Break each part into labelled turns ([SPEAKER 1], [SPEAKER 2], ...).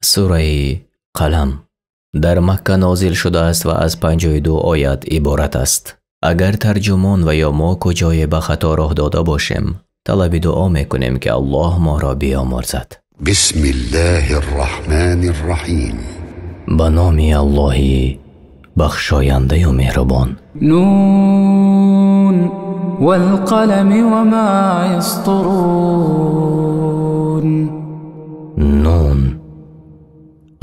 [SPEAKER 1] Сураи Қалам дар Макка нозил шудааст ва аз 52 оят иборат аст. Агар тарҷумон ва ё мо куҷое ба хато роҳ дода бошем, талаби дуо мекунем, ки Аллоҳ моро биёмурзад.
[SPEAKER 2] Бисмиллаҳир-раҳмонир-раҳим.
[SPEAKER 1] Ба номи Аллоҳи бахшояндаю меҳрубон.
[SPEAKER 3] Нун вал-қалами ва ма яструн.
[SPEAKER 1] Нун.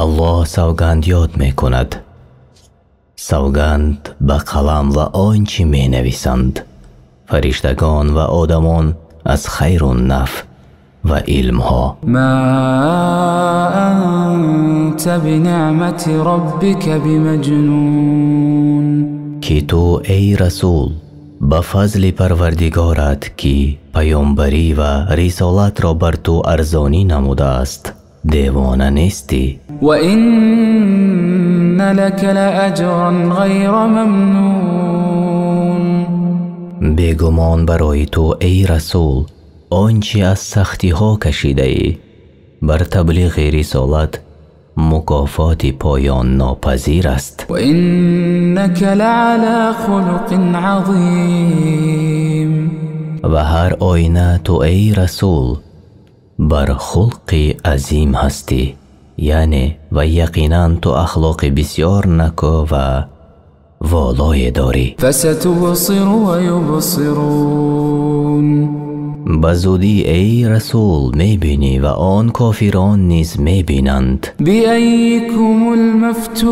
[SPEAKER 1] Аллоҳ савганд ёд мекунад. Савганд ба қалам ва он чӣ менависанд, фариштагон ва одамон аз хайру наф ва илмҳо.
[SPEAKER 3] Ма анта бинеъмати роббика бимаҷнун.
[SPEAKER 1] Ки ту эй расул ба фазли парвардигорат, ки паёмбарӣ ва рисолатро бар ту арзонӣ намудааст, девона нестӣ.
[SPEAKER 3] Ва инна лака лааҷран ғайра мамнун.
[SPEAKER 1] Бегумон барои ту эй расул он чӣ аз сахтиҳо кашидаӣ бар таблиғи рисолат мукофоти поённопазир аст.
[SPEAKER 3] Ва иннака лаъала хулқин азим.
[SPEAKER 1] Ва ҳар оина ту эй расул бар хулқи азим ҳастӣ, яъне ва яқинан ту ахлоқи бисёр накӯ ва волое дорӣ.
[SPEAKER 3] Фасатубсиру ва юбсирун.
[SPEAKER 1] Ба зудӣ эй расул мебинӣ ва он кофирон низ мебинанд.
[SPEAKER 3] Биаййикумул мафтун.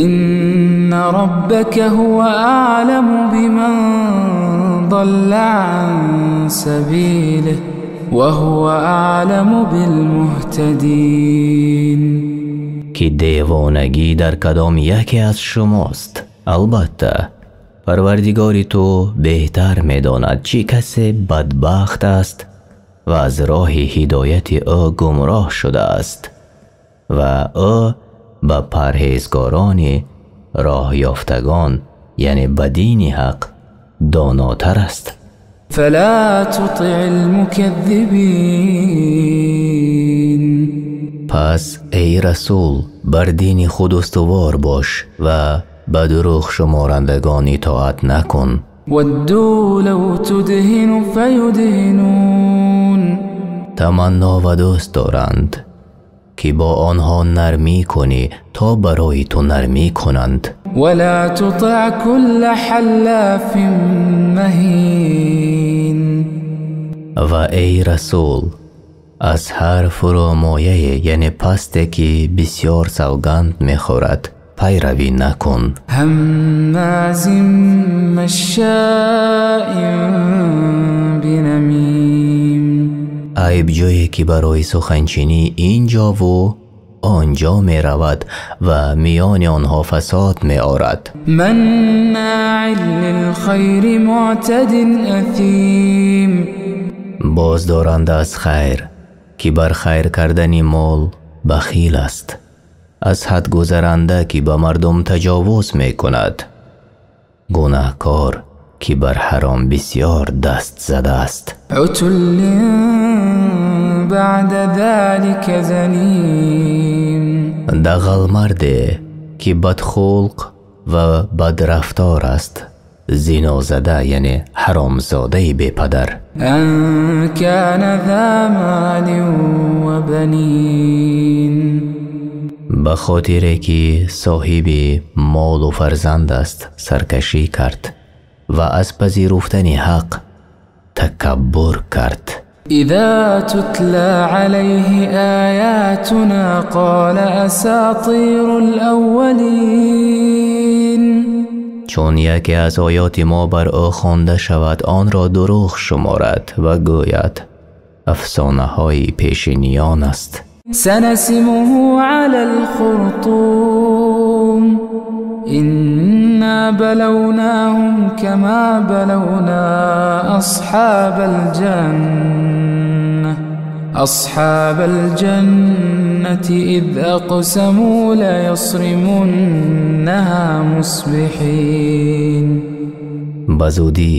[SPEAKER 3] Инна роббака ҳува аъламу биман ضل عن سبيله وهو أعلم بالمهتدين.
[SPEAKER 1] Ки девонагӣ дар кадом яке аз шумост? Албатта парвардигори ту беҳтар медонад чӣ касе бадбахт аст ва аз роҳи ҳидояти ӯ гумроҳ шудааст ва ӯ ба парҳезгорони роҳёфтагон, яъне ба дини ҳақ, донотар аст.
[SPEAKER 3] Фала тутиъил муказзибин.
[SPEAKER 1] Пас эй расул бар дини худ устувор бош ва ба дурӯғ шуморандагон итоат накун.
[SPEAKER 3] Вадду лав тудҳину фаюдҳинун.
[SPEAKER 1] Таманно ва дӯст доранд ки бо онҳо нармӣ кунӣ то барои ту нармӣ кунанд.
[SPEAKER 3] Вала тутиъ кулла ҳаллафин маҳин.
[SPEAKER 1] Ва эй расул аз ҳар фурӯмояе, яъне пасте ки бисёр савганд мехӯрад, пайравӣ накун.
[SPEAKER 3] Ҳаммазин машшаин бинамим.
[SPEAKER 1] Айбҷӯе ки барои суханчинӣ ин ҷову он ҷо меравад ва миёни онҳо фасод меорад.
[SPEAKER 3] Маннаъин лилхайри муътадин асим.
[SPEAKER 1] Боздоранда аз хайр, ки бар хайр кардани мол бахил аст, аз ҳад гузаранда, ки ба мардум таҷовуз мекунад, гунаҳкор, ки бар ҳаром бисёр даст задааст.
[SPEAKER 3] Утуллин баъда залика заним.
[SPEAKER 1] Дағалмарде, ки бадхулқ ва бадрафтор аст, зинозада, яъне ҳаромзодаи бепадар.
[SPEAKER 3] Ан кана за малин ва банин.
[SPEAKER 1] Ба хотире ки соҳиби молу фарзанд аст, саркашӣ кард ва аз пазируфтани ҳақ такаббур кард.
[SPEAKER 3] Иза тутла алайҳи оятуна қола асатирул аввалин.
[SPEAKER 1] Чун яке аз оёти мо бар ӯ хонда шавад, онро дурӯғ шуморад ва гӯяд афсонаҳои пешиниён аст.
[SPEAKER 3] Санасимуҳу алал хуртум. Инна балавнаҳум кама балавна асҳабал ҷанна. Асҳабал ҷаннати из ақсаму лаясримуннаҳа мусбиҳин.
[SPEAKER 1] Ба зудӣ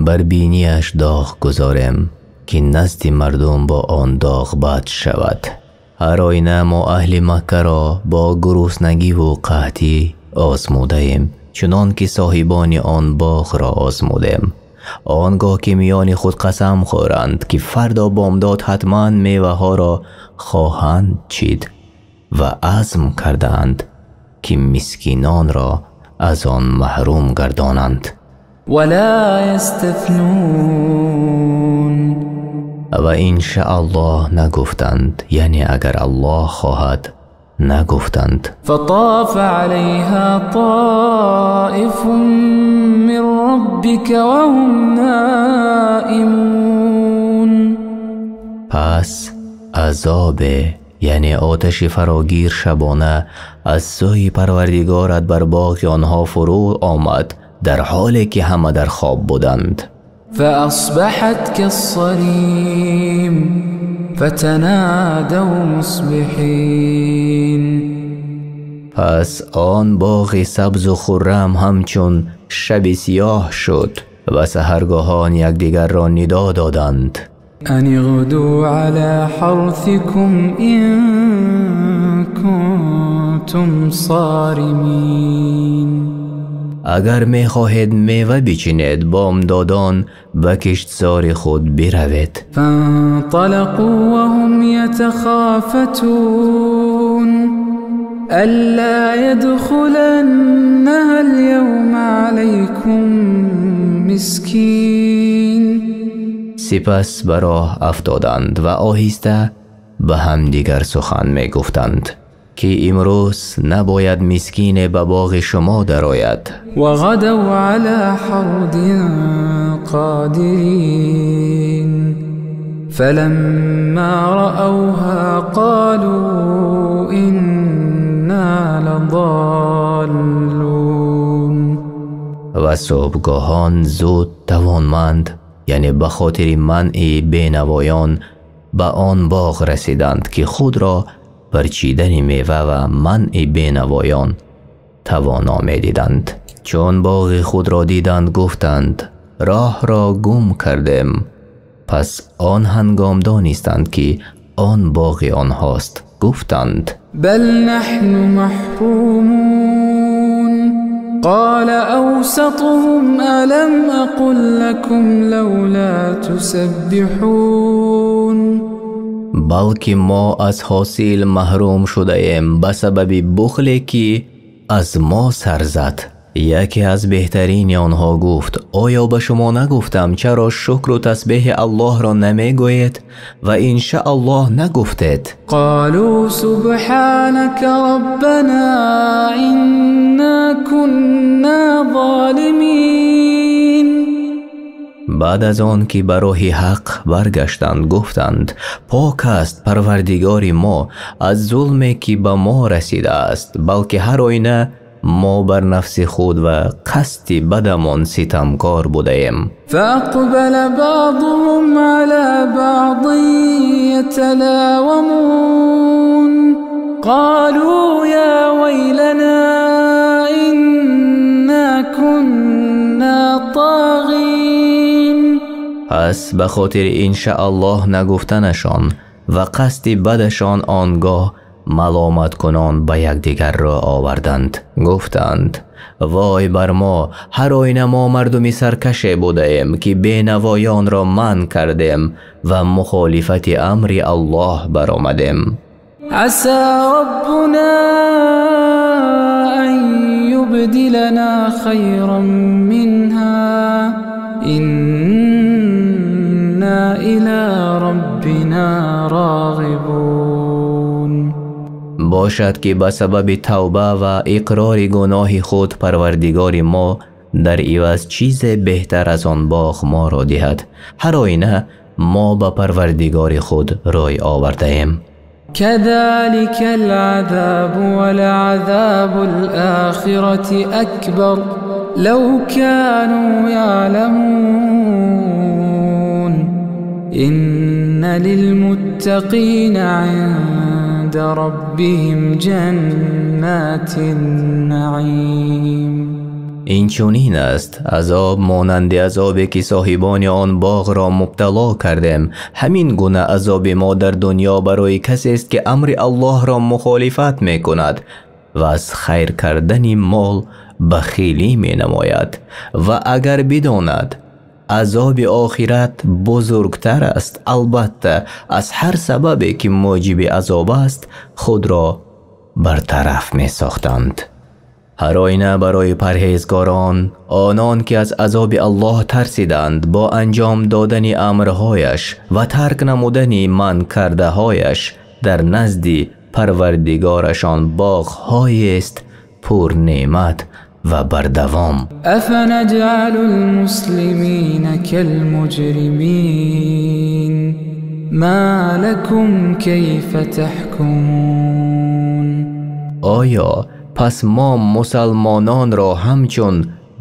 [SPEAKER 1] бар бинияш доғ гузорем. ки назди мардум бо он доғ бад шавад. Ҳар оина мо аҳли Маккаро бо гуруснагӣ ва қаҳтӣ озмудаем, чунон ки соҳибони он боғро озмудем. Он гоҳ ки миёни худ қасам хӯранд, ки фардо бомдод ҳатман меваҳоро хоҳанд чид ва азм кардаанд, ки мискинонро аз он маҳрум гардонанд.
[SPEAKER 3] ولا يستثنون.
[SPEAKER 1] Ва иншааллоҳ нагуфтанд, яъне агар Аллоҳ хоҳад нагуфтанд.
[SPEAKER 3] فطاف عليها طائف من ربك وهم نائمون.
[SPEAKER 1] Пас азобе, яъне оташи фарогир, шабона аз сӯи Парвардигорат бар боғи онҳо фурӯ омад, дар ҳоле ки ҳама дар хоб буданд.
[SPEAKER 3] فأصبحت كالصريم فتنادوا مصبحين.
[SPEAKER 1] Пас он боғи сабзу хуррам ҳамчун шаби сиёҳ шуд ва саҳаргоҳон якдигарро нидо доданд.
[SPEAKER 3] أن اغدوا على حرثكم إن كنتم صارمين.
[SPEAKER 1] Агар мехоҳед мева бичинед, бомдодон ба киштзори худ биравед.
[SPEAKER 3] فانطلقوا وهم يتخافتون ألا يدخلنها اليوم عليكم مسكين.
[SPEAKER 1] Сипас ба роҳ афтоданд ва оҳиста ба ҳамдигар сухан мегуфтанд, ки имрӯз набояд мискине ба боғи шумо дарояд.
[SPEAKER 3] وغدوا على حرد قادرين فلما رأوها قالوا إنا لضالون.
[SPEAKER 1] Ва субҳгоҳон зуд тавонманд, яъне ба хотири манъи бенавоён, ба он боғ расиданд, ки худро бар чидани мева ва манъи бенавоён тавоно медиданд. Чун боғи худро диданд, гуфтанд: роҳро гум кардем. Пас он ҳангом донистанд, ки он боғи онҳост. Гуфтанд:
[SPEAKER 3] بل نحن محرومون. قال أوسطهم ألم أقل لكم لولا تسبحون.
[SPEAKER 1] Балки мо аз ҳосил маҳрум шудаем ба сабаби бухле, ки аз мо сар зад. Яке аз беҳтарини онҳо гуфт: оё ба шумо нагуфтам, чаро шукру тасбеҳи Аллоҳро намегӯед ва иншааллоҳ нагуфтед?
[SPEAKER 3] قالوا سبحانك ربنا إنا كنا ظالمين.
[SPEAKER 1] Баъд аз он ки ба роҳи ҳақ баргаштанд, гуфтанд: пок аст Парвардигори мо аз зулме, ки ба мо расидааст, балки ҳар оина мо бар нафси худ ва қасди бадамон ситамкор будаем.
[SPEAKER 3] فأقبل بعضهم على بعض يتلاومون قالوا يا ويلنا إنا كنا طاغين.
[SPEAKER 1] Пас ба хотири иншааллоҳ нагуфтанашон ва қасди бадашон он гоҳ маломаткунон ба якдигар рӯ оварданд. Гуфтанд: вой бар мо, ҳар оина мо мардуми саркаше будаем, ки бенавоёнро манъ кардем ва мухолифати амри Аллоҳ баромадем.
[SPEAKER 3] عسى ربنا أن يبدلنا خيرا منها إنا إلى ربنا راغبون.
[SPEAKER 1] Бошад, ки ба сабаби тавба ва иқрори гуноҳи худ Парвардигори мо дар иваз чизе беҳтар аз он боғ моро диҳад. Ҳар оина мо ба Парвардигори худ рӯй овардаем.
[SPEAKER 3] كذلك العذاب ولعذاب الآخرة أكبر لو كانوا يعلمون. إن للمتقين عند ربهم جنات النعيم.
[SPEAKER 1] Инчунин аст азоб монанди азобе ки соҳибони он боғро мубтало кардем. Ҳамин гуна азоби мо дар дунё барои касест ки амри Аллоҳро мухолифат мекунад ва аз хайр кардани мол бахилӣ менамояд. Ва агар бидонад азоби охират бузургтар аст, албатта аз ҳар сабабе ки мӯҷиби азоб аст худро бартараф месохтанд. Ҳар оина барои парҳезгорон, онон ки аз азоби Аллоҳ тарсиданд бо анҷом додани амрҳояш ва тарк намудани манъ кардаҳояш, дар назди Парвардигорашон боғҳоест пурнеъмат ва бардавом.
[SPEAKER 3] أفنجعل المسلمين كالمجرمين ما لكم كيف تحكمون.
[SPEAKER 1] Оё пас мо мусалмононро ҳамчун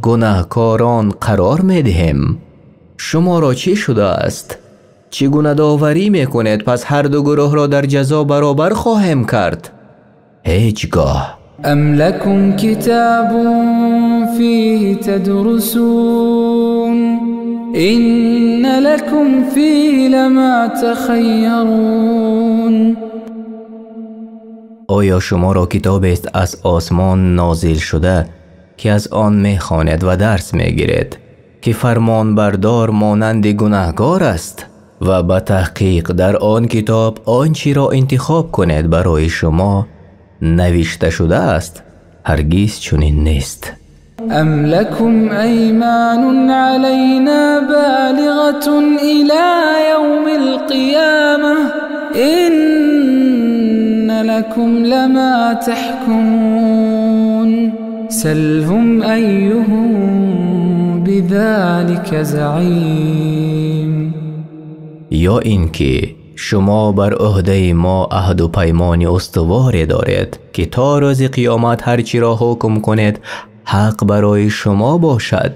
[SPEAKER 1] гунаҳкорон қарор медиҳем? Шуморо чӣ шудааст? Чӣ гуна доварӣ мекунед? Пас ҳар ду гурӯҳро дар ҷазо баробар хоҳем кард? Ҳеҷ гоҳ.
[SPEAKER 3] أم لكم كتاب فيه تدرسون إن لكم فيه لما تخيرون.
[SPEAKER 1] Оё шуморо китобест аз осмон нозил шуда ки аз он мехонед ва дарс мегиред, ки фармонбардор монанди гунаҳкор аст? Ва ба таҳқиқ дар он китоб он чиро интихоб кунед барои шумо навишта шудааст, ҳаргиз чунин нест.
[SPEAKER 3] أم لكم أيمان علينا بالغة إلى يوم القيامة إن لكم لما تحكمون سلهم أيهم بذلك زعيم.
[SPEAKER 1] Ё инки шумо бар ӯҳдаи мо аҳду паймони устуворе доред ки то рӯзи қиёмат ҳар чиро ҳукм кунед ҳақ барои шумо бошад.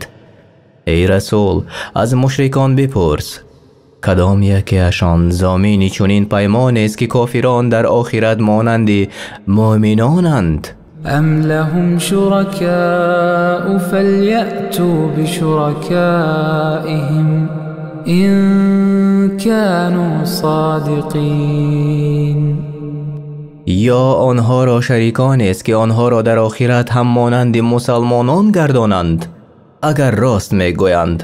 [SPEAKER 1] Эй расул, аз мушрикон бипурс, кадом якеашон зомини чунин паймонест ки кофирон дар охират монанди муъминонанд?
[SPEAKER 3] أم لهم شركاء فليأتوا بشركائهم إن كانوا صادقين.
[SPEAKER 1] Ё онҳоро шариконест ки онҳоро дар охират ҳам монанди мусалмонон гардонанд? Агар рост мегӯянд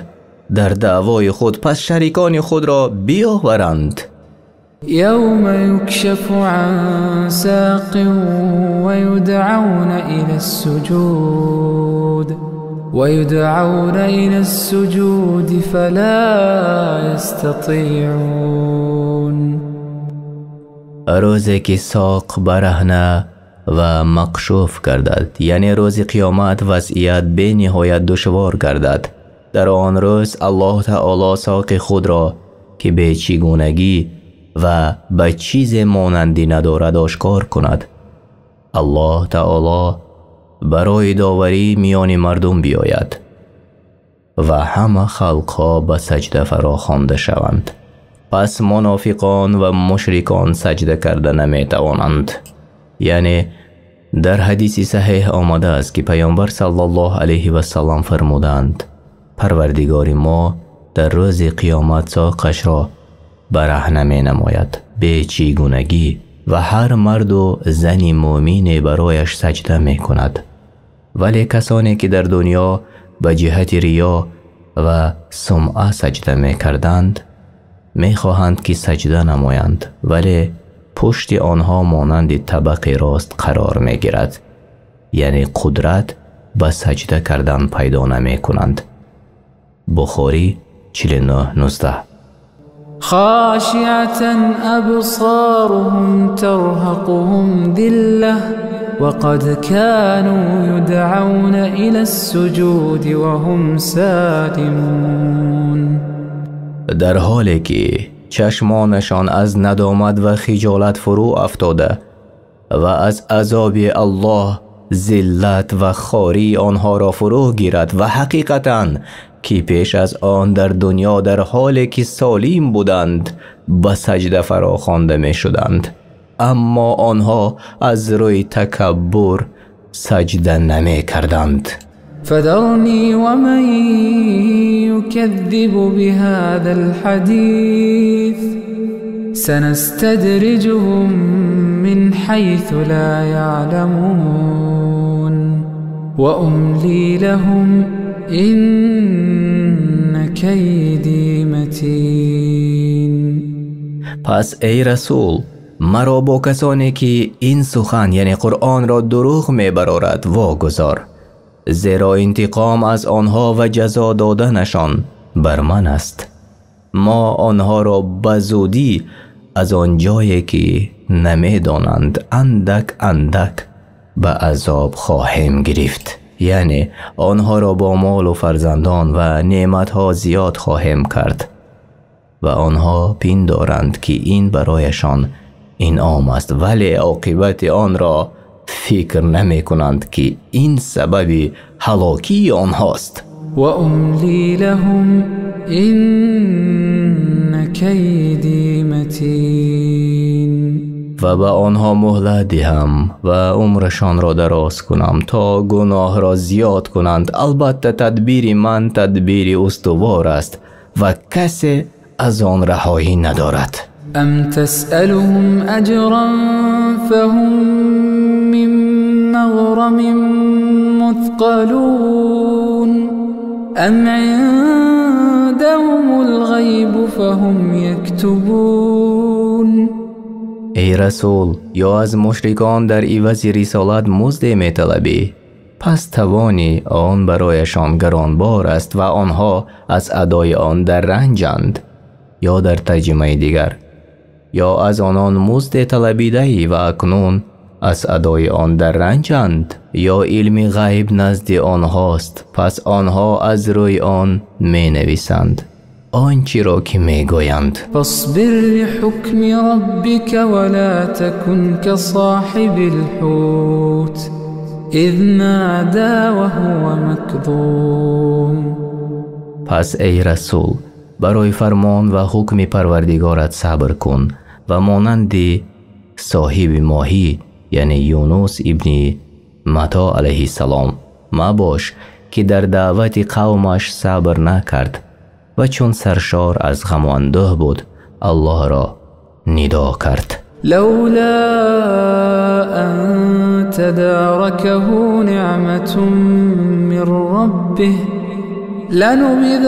[SPEAKER 1] дар даъвои худ, пас шарикони худро биёваранд.
[SPEAKER 3] يوم يكشف عن ساق ويدعون إلى السجود فلا يستطيعون.
[SPEAKER 1] Рӯзе ки соқ бараҳна ва мақшуф гардад, яъне рӯзи қиёмат вазъият бениҳоят душвор гардад. Дар он рӯз Аллоҳ таоло соқи худро ки бечигунагӣ ва ба чизе монандӣ надорад ошкор кунад. Аллоҳ таоло барои доварӣ миёни мардум биёяд ва ҳама халқҳо ба саҷда фаро хонда шаванд. Пас мунофиқон ва мушрикон саҷда карда наметавонанд. Яъне дар ҳадиси саҳеҳ омадааст ки Паёмбар саллаллоҳу алайҳи васаллам фармуданд: Парвардигори мо дар рӯзи қиёмат соқашро бараҳна менамояд бечигунагӣ ва ҳар марду зани муъмине барояш саҷда мекунад. Вале касоне ки дар дунё ба ҷиҳати риё ва сумъа саҷда мекарданд, мехоҳанд ки саҷда намоянд, вале пушти онҳо монанди табақи рост қарор мегирад, яъне қудрат ба саҷда кардан пайдо намекунанд. Бухорӣ 49:19.
[SPEAKER 3] خاشعة أبصارهم ترهقهم ذلة وقد كانوا يدعون إلى السجود وهم سالمون.
[SPEAKER 1] Дар ҳоле ки чашмонашон аз надомат ва хиҷолат фурӯ афтода ва аз азоби Аллоҳ зиллат ва хории онҳоро фурӯ гирад ва ҳақиқатан ки пеш аз он дар дунё дар ҳоле ки солим буданд ба саҷда фаро хонда мешуданд, аммо онҳо аз рӯи такаббур саҷда намекарданд.
[SPEAKER 3] فذرني ومن يكذب بهذا الحديث سنستدرجهم من حيث لا يعلمون وأملي لهم إن كيدي متين.
[SPEAKER 1] Пас эй расул, маро бо касоне ки ин сухан, яъне Қуръонро дурӯғ мебарорад, вогузор, зеро интиқом аз онҳо ва ҷазо доданашон бар ман аст. Мо онҳоро ба зудӣ аз он ҷое ки намедонанд андак андак ба азоб хоҳем гирифт, яъне онҳоро бо молу фарзандон ва неъматҳо зиёд хоҳем кард ва онҳо пиндоранд ки ин барояшон инъом аст, вале оқибати онро фикр намекунанд ки ин сабаби ҳалокии онҳост.
[SPEAKER 3] وأملي لهم إن كيدي متين.
[SPEAKER 1] Ва ба онҳо муҳлат диҳам ва умрашонро дароз кунам то гуноҳро зиёд кунанд. Албатта тадбири ман тадбири устувор аст ва касе аз он раҳоӣ надорад.
[SPEAKER 3] أم تسألهم أجرا فهم من مغرم مثقلون أم عندهم الغيب فهم يكتبون.
[SPEAKER 1] Эй расул, ё аз мушрикон дар ивази рисолат музде металабӣ, пас тавони он барояшон гаронбор аст ва онҳо аз адои он дар ранҷанд. Ё дар тарҷимаи дигар, ё аз онон музде талабидаӣ ва акнун аз адои он дар ранҷанд, ё илми ғайб назди онҳост, пас онҳо аз рӯи он менависанд он чиро ки мегӯянд.
[SPEAKER 3] فاصبر لحكم ربك ولا تكن كصاحب الحوت إذ نادى وهو مكظوم.
[SPEAKER 1] Пас эй расул, барои фармон ва ҳукми парвардигорат сабр кун ва монанди соҳиби моҳӣ, яъне Юнус ибни Мато алайҳиссалом, мабош ки дар даъвати қавмаш сабр накард ва чун саршор аз ғаму андӯҳ буд, Аллоҳро нидо кард.
[SPEAKER 3] لولا أن تداركه نعمة من ربه لنبذ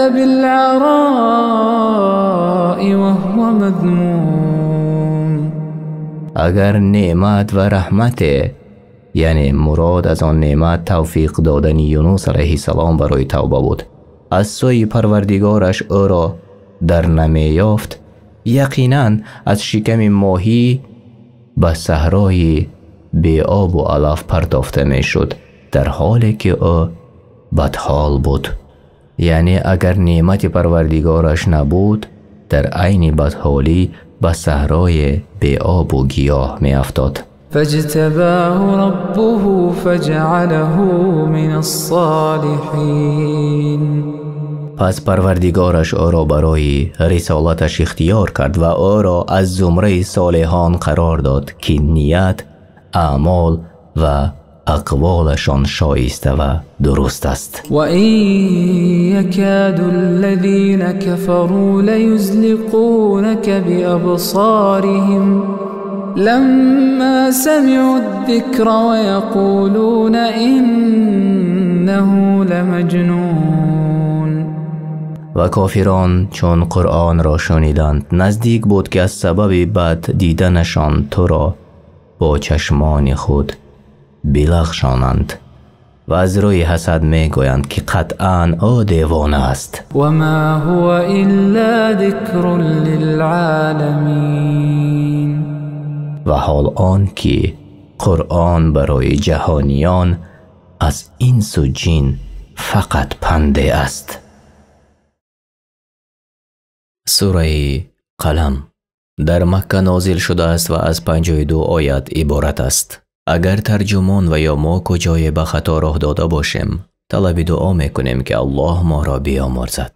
[SPEAKER 3] بالعراء وهو مذموم.
[SPEAKER 1] Агар неъмат ва раҳмате, яъне мурод аз он неъмат тавфиқ додани Юнус алайҳиссалом барои тавба буд, аз сӯи парвардигораш ӯро дар намеёфт, яқинан аз шиками моҳӣ ба саҳрои беобу алаф партофта мешуд, дар ҳоле ки ӯ бадҳол буд. Яъне агар неъмати парвардигораш набуд, дар айни бадҳолӣ ба саҳрои беобу гиёҳ меафтод.
[SPEAKER 3] فاجتباه ربه فجعله من الصالحين.
[SPEAKER 1] Пас парвардигораш ӯро барои рисолаташ ихтиёр кард ва ӯро аз зумраи солеҳон қарор дод, ки ният, аъмол ва ақволашон шоиста ва дуруст аст.
[SPEAKER 3] وإن يكاد الذين كفروا ليزلقونك بأبصارهم لما سمعوا الذكر ويقولون إنه لمجنون.
[SPEAKER 1] Ва кофирон чун Қуръонро шуниданд, наздик буд ки аз сабаби бад диданашон туро бо чашмони худ билағшонанд ва аз рӯи ҳасад мегӯянд ки қатъан ӯ девона аст.
[SPEAKER 3] وما هو إلا ذكر للعالمين.
[SPEAKER 1] Ва ҳол он ки Қуръон барои ҷаҳониён аз инсу ҷин фақат панде аст. Сураи Қалам дар Макка нозил шудааст ва аз 52 оят иборат аст. Агар тарҷумон ва ё мо куҷое ба хато роҳ дода бошем, талаби дуо мекунем ки Аллоҳ моро биёмурзад.